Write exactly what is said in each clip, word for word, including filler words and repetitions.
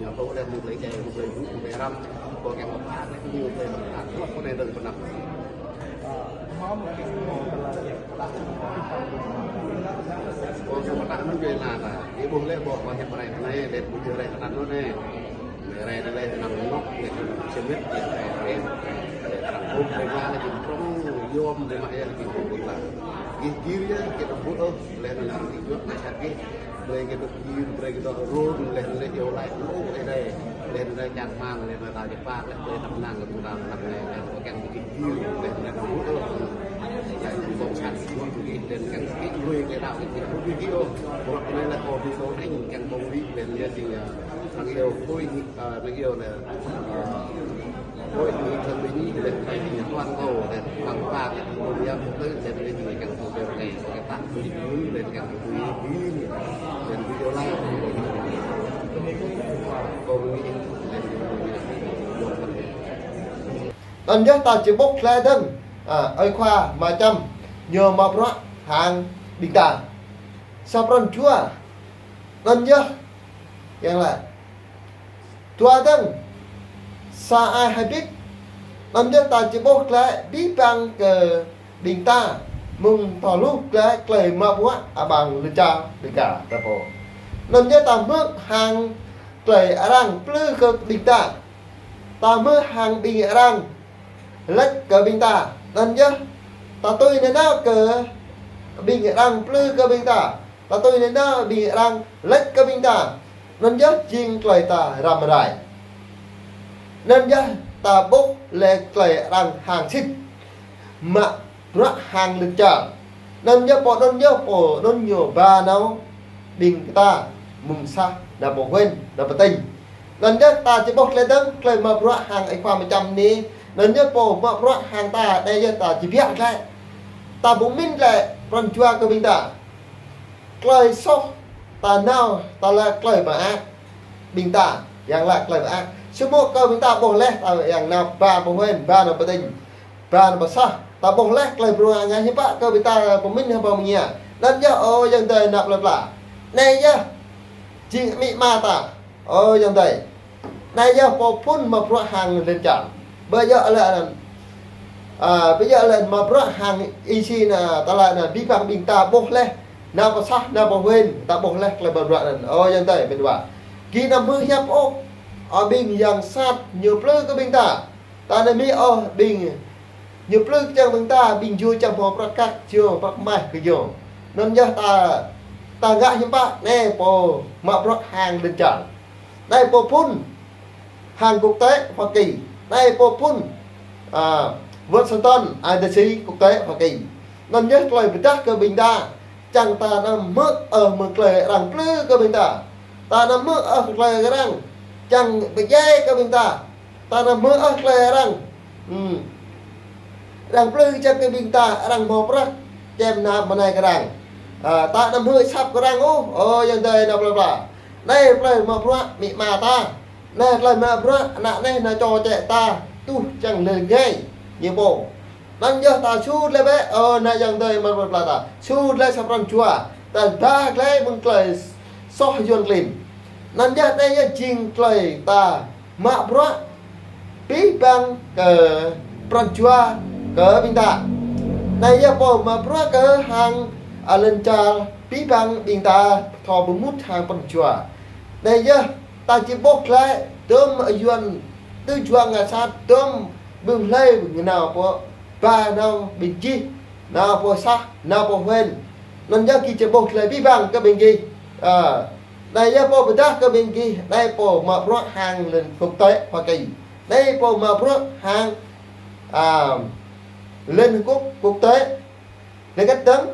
Ñu tŭ lĕ mơ̆ng tơlơi čai, mơ̆ng tơlơi dŭ, mơ̆ng tơlơi răm, kơ kiăng pơpă lĕ ñu tơlơi pơnăp, tơlơi pơnăp. Ơ, hmâo mơ̆ng kiăng mơ̆ng tơlơi Ơ, kiăng pơtă anŭn djuai la ta. Ih ƀuh lĕ ƀô̆ ƀôn hiăp rai anai, lĕ ƀu djơ̆ rai anŭn anai. Rai anai lĕ anăm ngŏk, lĕ anăm čơmĭt, lĕ rai rai. Lĕ arăng ƀuh rai la lĕ jing prŏng, yom rai mă yơh jing prŏng la. Gih gir yơh, gih tơƀuh ôh, lĕ anai arăng gih juăt, anai čăt gih. Brơi gih tơgir, brơi gih tơrun, lĕ anai iâu laĭ, ôh, rai rai. Lĕ anai čang hmang, lĕ anai ta jơpă, lĕ brơi tơnăng, lĕ ta tơnăng, lĕ anai ƀu kiăng gih gir, lĕ anai tơƀuh ôh. Lĕ anai ƀuh sat, ƀuh gih, lĕ anai kiăng gih lui, lĕ đaŏ gih, ƀu gih gir ôh. Bruă anai lĕ kơ gih kơ anai, kiăng ƀong gih, lĕ anai jing, ơ, Năng iâu khối, ơ, năng iâu lĕ, ơ, khối nghị thượng đỉnh lĕ, thầy thì toàn cầu lĕ, bằng ba cái công nghiệp quốc tế lĕ, lĕ, lĕ, cái tặng cái thứ lĕ, cái thứ thứ lĕ, cái thứ iâu lai, công nghiệp lĕ, Anŭn yơh ta či ƀuh tơlơi dơ̆ng, ơ, ơi khua Ama Čăm, ñu mă bruă hăng ƀing ta. Sa pran jua, anŭn yơh, yang lain. Dua dơ̆ng, sa ai hơbĭt, anŭn yơh ta či ƀuh tơlơi abih bang kơ ƀing ta, mơ̆ng tơluh tơlơi, tơlơi mă bruă abih bang lĕ čar Dega ta pô. Anŭn yơh ta hmư̆ hăng tơlơi arăng plư kơ ƀing ta. Ta hmư̆ hăng ƀing arăng laĭ kơ ƀing ta. Anŭn yơh, ta tui nanao kơ ƀing arăng plư kơ ƀing ta. Ta tui nanao ƀing arăng laĭ kơ ƀing ta. Anŭn yơh jing tơlơi ta răm rai. Anŭn yơh ta ƀuh lĕ tơlơi arăng hăng sĭt. Mă bruă hăng lĕ čar. Anŭn yơh pô, anŭn yơh pô, anŭn ñu ba nao ƀing ta mơ̆ng sah, nao pơ huyện, nao pơ tỉnh. Anŭn yơh ta či ƀuh tơlơi dơ̆ng, tơlơi mă bruă hăng ơi khua Ama Čăm anai. Anŭn yơh pô mă bruă hăng ta, anai yơh ta či biă tơlơi. Ta ƀu min lĕ pran jua kơ ƀing ta. Tơlơi soh ta nao, ta lĕ tơlơi mơak. Ƀing ta, yang lĕ tơlơi mơak. Samơ̆ kơ ƀing ta ƀuh laih, ta yang nao ba pơhuĭ, ba nao pơtĭng, ba nao pơsah. Ta ƀuh laih tơlơi bruă ngă hiư̆m pă kơ ƀing ta pơmĭn hăng pơmĭn. Anŭn yơh, ơ ayŏng adơi nao plơi pla. Anai yơh, jing amĭ ama ta. Ơ ayŏng adơi. Anai yơh pô phŭn mă bruă hăng lŏn čar. Ƀơi yơh lĕ anŭn. A, ƀơi yơh lĕ mă bruă hăng isi anŭn, ta lĕ anŭn abih bang ƀing ta ƀuh laih. Nao pơsah, nao pơhuĭ, ta ƀuh laih tơlơi mă bruă anŭn. Ơ ayŏng adơi, mĕt wa. Gih anăm hmư̆ hiăp ôh. Ơ ƀing yang sat ñu plư kơ ƀing ta. Ta anăm hmư̆ ôh ƀing ñu plư čang ƀing ta, ƀing jua čang hmâo prăk kăk, jua prăk maih kơ jua. Anŭn yơh ta, ta ngă hiư̆m pă, anai pô mă bruă hăng lŏn čar. Anai pô phŭn hăng quốc tế Hoa Kỳ. Anai pô phŭn, a, Washington, a, D C quốc tế Hoa Kỳ. Anŭn yơh tơlơi pơdah kơ ƀing ta. Čang ta anăm hmư̆ ôh mơ̆ng tơlơi arăng plư kơ ƀing ta. Ta anăm hmư̆ ôh tơlơi arăng čang pơdjai kơ ƀing ta. Ta anăm hmư̆ ôh tơlơi arăng. Hmm. Arăng plư čang kơ ƀing ta, arăng hmâo prăk, čem nao mơnai kơ arăng. A, ta anăm hmư̆ asăp kơ arăng ôh, ơ ayŏng adơi nao plơi pla. Anai tơlơi mă bruă amĭ ama ta. Anai tơlơi mă bruă ană anai nao čô čĕ ta, tuh čang lĕ ngai, ñu pô. Anŭn yơh ta sut laih bĕ, ơ, ană ayŏng adơi mă bruă plơi pla ta. Sut laih sa pran jua. Ta ba glaĭ mơ̆ng tơlơi soh yuan klin. Anŭn yơh anai yơh jing tơlơi ta mă bruă abih bang kơ pran jua kơ ƀing ta. Anai yơh pô mă bruă kơ hăng, a, lŏn čar abih bang ƀing ta thâo pơmŭt hăng pran jua. Anai yơh ta či ƀuh glaĭ, tơm yuan tơjuang ngă sat, tơm ƀing hlơi ƀing nao pơ ba nao ƀing gih, nao pơsah, nao pơhuĭ. Anŭn yơh gih či ƀuh glaĭ abih bang kơ ƀing gih. A, anai yơh pô pơdah kơ ƀing gih, anai pô mă bruă hăng lŏn quốc tế Hoa Kỳ. Anai pô mă bruă hăng, a, Liên Hợp Quốc, quốc tế. Lĕ kăt dơ̆ng,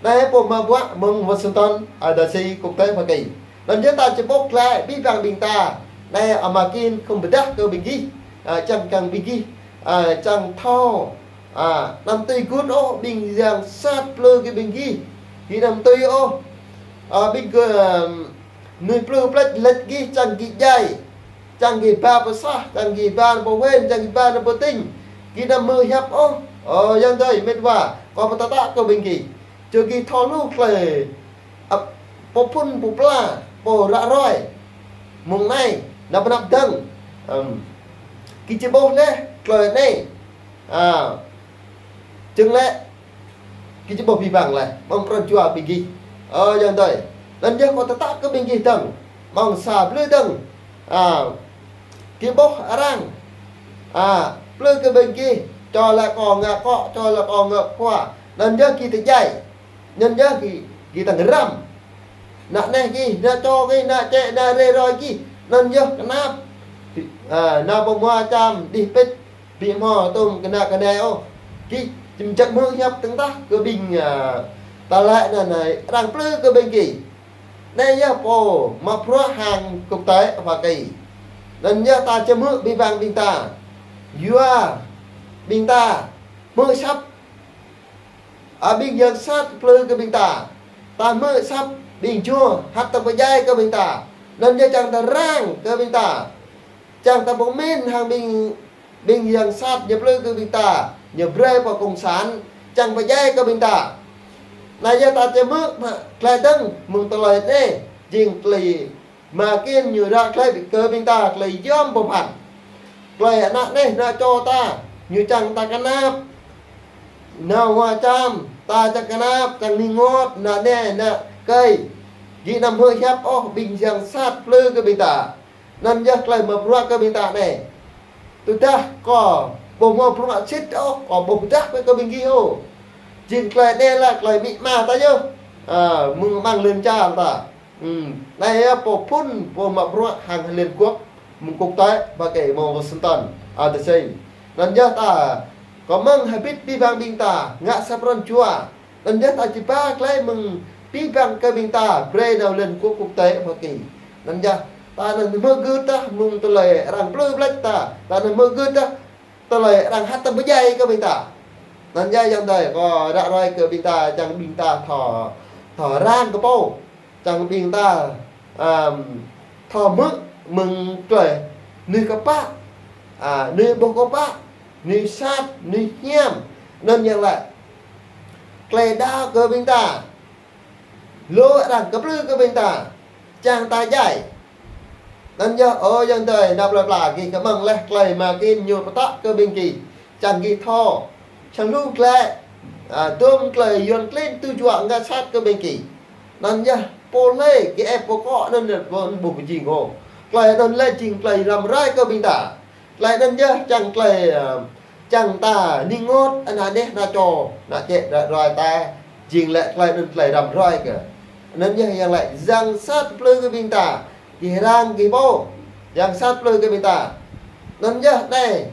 anai pô mă bruă mơ̆ng Washington, a, D C quốc tế Hoa Kỳ. Anŭn yơh ta či ƀuh glaĭ abih bang ƀing ta. Anai ama kin khŏm pơdah kơ ƀing gih, a, čang kơ ƀing gih, a, čang thâo. A, anăm tui gưt ôh ƀing yang sat plư kơ ƀing gih. Gih anăm tui ôh. A, ƀing gơ̆, ưm, mơnuih plư pleč lĕč gih čang gih djai. Čang gih ba pơsah, čang gih ba nao pơhuĭ, čang gih ba nao pơtĭng. Gih anăm hmư̆ hiăp ôh. Ơ ayŏng adơi mĕt wa, kâo pơtă kơ ƀing gih. Čơ gih thâo lu tơlơi, a, pô phŭn pô pla, pô ră ruai. Mơ̆ng anai, nao pơ anăp dơ̆ng. Ưm, gih či ƀuh laih tơlơi anai. A, čang lĕ gih či ƀuh abih bang laih, mơ̆ng pran jua ƀing gih. Ơ ayŏng adơi. Anŭn yơh kâo pơtă kơ ƀing gih dơ̆ng. Mơ̆ng sa blư̆ dơ̆ng. A, gih ƀuh arăng, a, plư kơ ƀing gih, čô lĕ kâo ngă akŏ, čô lĕ kâo ngă khua. Anŭn yơh gih tơdjai. Anŭn yơh gih, gih tơngrăm. Ană anai gih, ană čô gih, ană čĕ, ană rê roi gih. Anŭn yơh kơnap. A, nao pơ mua čăm, đih pĭt. Ƀu hmâo tơm kơnă kơnai ôh. Gih či mơčăk hmư̆ hiăp tơ̆ng tah kơ ƀing, a, ta lĕ anŭn anai, arăng plư kơ ƀing gih. Anai yơh pô mă bruă hăng quốc tế Hoa Kỳ. Anŭn yơh ta či hmư̆ abih bang ƀing ta. Yua ƀing ta hmư̆ asăp, a, ƀing yang sat plư kơ ƀing ta. Ta hmư̆ asăp ƀing jua hăt tơ̆ng pơdjai kơ ƀing ta. Anŭn yơh čang ta răng kơ ƀing ta. Čang ta pơmĭn hăng ƀing, ƀing yang sat ñu plư kơ ƀing ta, ñu brơi pơ cộng sản, čang pơdjai kơ ƀing ta. Anai yơh ta či hmư̆ mă glaĭ dơ̆ng mơ̆ng tơlơi anai, jing tơlơi ama kin ñu ră glaĭ kơ ƀing ta, tơlơi yom pơphan. Tơlơi ană anai, ană čô ta, ñu čang ta kơnap. Nao mua čăm, ta čang kơnap, čang ningot, ană anai, ană kơi. Gih anăm hmư̆ hiăp ôh, ƀing yang sat plư kơ ƀing ta. Anŭn yơh tơlơi mă bruă kơ ƀing ta anai. Tơdah kâo ƀu mă bruă sĭt ôh, kâo ƀu pơdah kơ ƀing gih ôh. Jing tơlơi anai lĕ tơlơi amĭ ama ta yơh. A, mơ̆ng amăng lŏn čar ta. Ưm, anai yơh pô phŭn, pô mă bruă hăng Liên Quốc, mơ̆ng quốc tế, ƀă kơ mơ̆ng Washington, a, D C. Anŭn yơh ta, kâo mơ̆ng hơbĭt abih bang ƀing ta, ngă sa pran jua. Anŭn yơh ta či ba glaĭ mơ̆ng abih bang kơ ƀing ta, brơi nao Liên Quốc quốc tế Hoa Kỳ. Anŭn yơh, ta anăm hmư̆ gưt tah mơ̆ng tơlơi arăng plư pleč ta, ta anăm hmư̆ gưt tah tơlơi arăng hăt tơ̆ng pơdjai kơ ƀing ta. Anŭn yơh ayŏng adơi, kâo ră ruai kơ ƀing ta, čang ƀing ta thâo, thâo răng kơ pô, čang ƀing ta, ăm, thâo hmư̆ mơ̆ng tơlơi nui kơpă, a, nui ƀuh kơpă, nui sat, nui hiam. Anŭn yơh lĕ tơlơi đaŏ kơ ƀing ta, lu arăng kơplư kơ ƀing ta, čang ta djai. Anŭn yơh, ơ ayŏng adơi, nao plơi pla gih kơmăng laih tơlơi mơkin ñu pơtă kơ ƀing gih, čang gih thâo, čang lu tơlơi, a, tơm tơlơi Yuan klin tŭ juă ngă sat kơ ƀing gih. Anŭn yơh, pô lĕ gih ĕp pô kŏ anŭn yơh, ƀu, ƀu jing ôh. Tơlơi anŭn lĕ jing tơlơi răm rai kơ ƀing ta. Tơlơi anŭn yơh čang tơlơi, ơ, čang ta ni ngot, ană neh, ană čô, ană čĕ, ră ruai ta, jing lĕ tơlơi anŭn tơlơi răm ruai kơ. Anŭn yơh yang lĕ yang sat plư kơ ƀing ta, gih răng gih ƀuh, yang sat plư kơ ƀing ta. Anŭn yơh anai,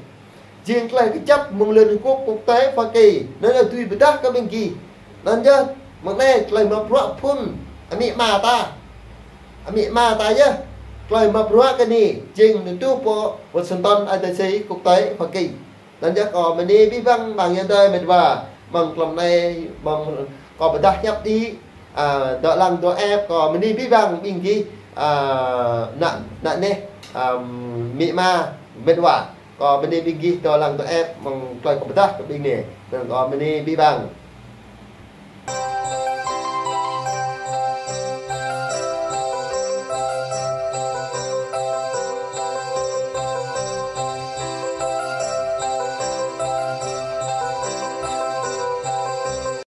jing tơlơi kơjăp mơ̆ng Liên Hợp Quốc, quốc tế, Hoa Kỳ, anŭn yơh dưi pơdah kơ ƀing gih. Anŭn yơh, mơ̆ng anai tơlơi mă bruă phŭn, amĭ ama ta. Amĭ ama ta yơh, tơlơi mă bruă kơ anai, jing nơtuh pơ Washington, D C, quốc tế, Hoa Kỳ. Anŭn yơh kâo bơni abih bang, bang ayŏng adơi met wa, mơ̆ng tlam anai, mơ̆ng kâo pơdah hiăp đĭ, a, dŏ lăng dŏ ĕp, kâo bơni abih bang ƀing gih, a, ană, ană neh, a, amĭ ama, met wa. Kâo bơni ƀing gih dŏ lăng dŏ ĕp, mơ̆ng tơlơi kâo pơdah kơ ƀing anai. Anŭn kâo bơni abih bang.